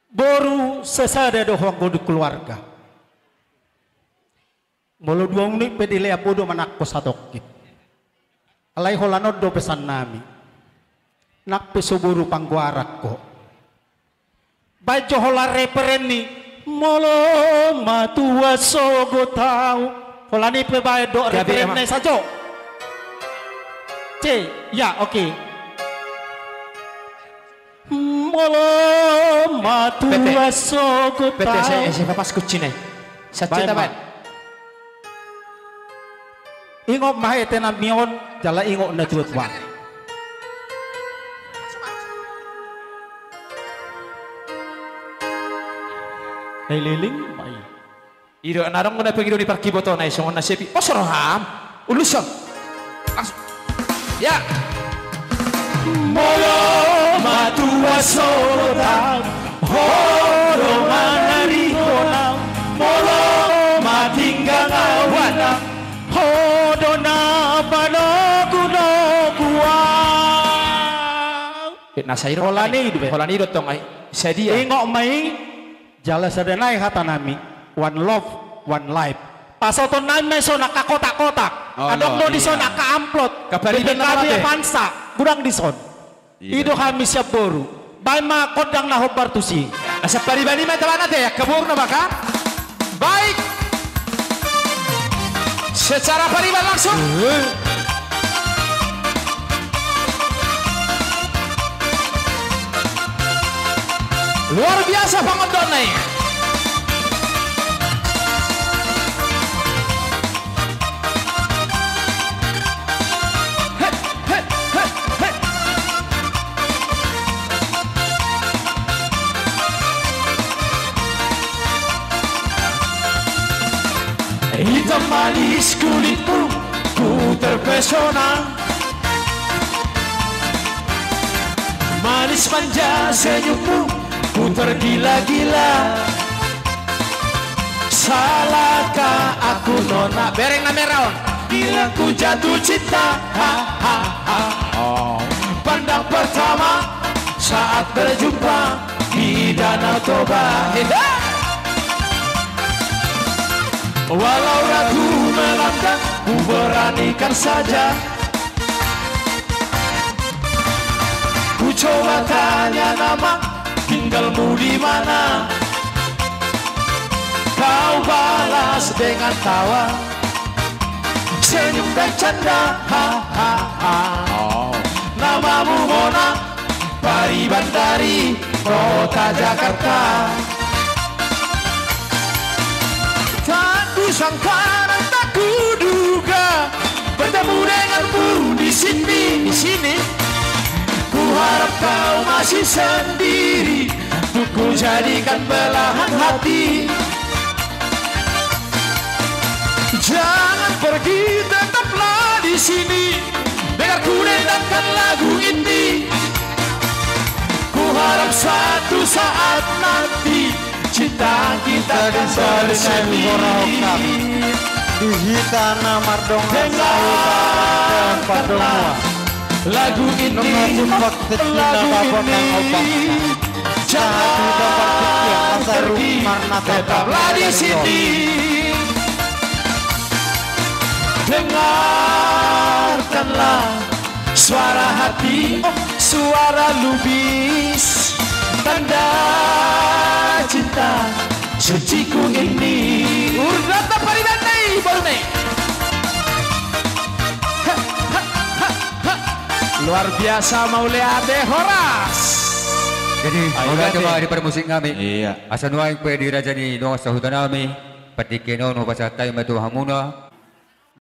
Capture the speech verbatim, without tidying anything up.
Boru sasada do ho anggo di keluarga. Molo dua unit pe dilean, bodo manangko satongkin. Alai holan on do pesan nami. Nang pe so boru panggoaran ho, baen jo holan referen ni Molo Matua Sogot Au. Holan i pe baen do referen na i sajo. C, ya, oke. Molo Matua Sogot Au. Pete, ese, ese papas kuncina i. Sanceta baen. Ingot ma hata nami on, jala ingot na tua-tua. Ai leleng ma i. Ido na adong na pangido ni parkibotona i songon na sepi. Pos roham. Uluson. Langsung. Ya. Molo Matua Sogot Au, ho do manarihon au. Molo matinggang au, ho do na panogunogu au. Eh, na sair holan i do, holan i do tong ai. Sadia. Ingot ma i. Jala sada nai hata nami, one love, one life. Pasahaton nami ma i songon angka kotak-kotak. Adong do dison angka amplop. Kapariban B P K B na mate. Avanza, godang dison. Ido hami sian boru. Baen ma gondang na hombar tusi. Asa pariban i ma taba na te, angka boru na baka. Baik. Secara pariban langsung. Luar biasa pangondonna i. Hitam manis kulitmu, ku terpesona. Manis manja senyummu, ku tergila-gila. Salahkah aku nona, bereng na merah on, bila ku jatuh cinta, ha, ha, ha. Oh. Pandang pertama saat berjumpa di Danau Toba. Walau ragu melanda, ku beranikan saja. Ku coba tanya nama, tinggalmu di mana? Kau balas dengan tawa, senyum dan canda, ha, ha, ha. Oh. Namamu Mona, pariban dari kota Jakarta. Tak kusangka dan tak kuduga bertemu denganmu di sini, di sini. Ku harap kau masih sendiri, untuk ku jadikan belahan hati. Jangan pergi, tetaplah di sini. Dengar ku dendangkan lagu ini. Ku harap suatu saat nanti cinta kita akan bersemi. Di hita na mardongan sahuta, dengarkanlah lagu ini, lagu ini. Jangan pergi, tetaplah di sini. Dengarkanlah suara hati, oh, suara lubis, tanda cinta suciku ini. Urdanta pariban nai, boru nai. Luar biasa, mauliate, horas. Jadi, mauliate ma di parmusik nami. Iya. Asa nuaeng pe di raja ni dongan sahuta nami, partingkian on hupasahat hami ma tu hamuna.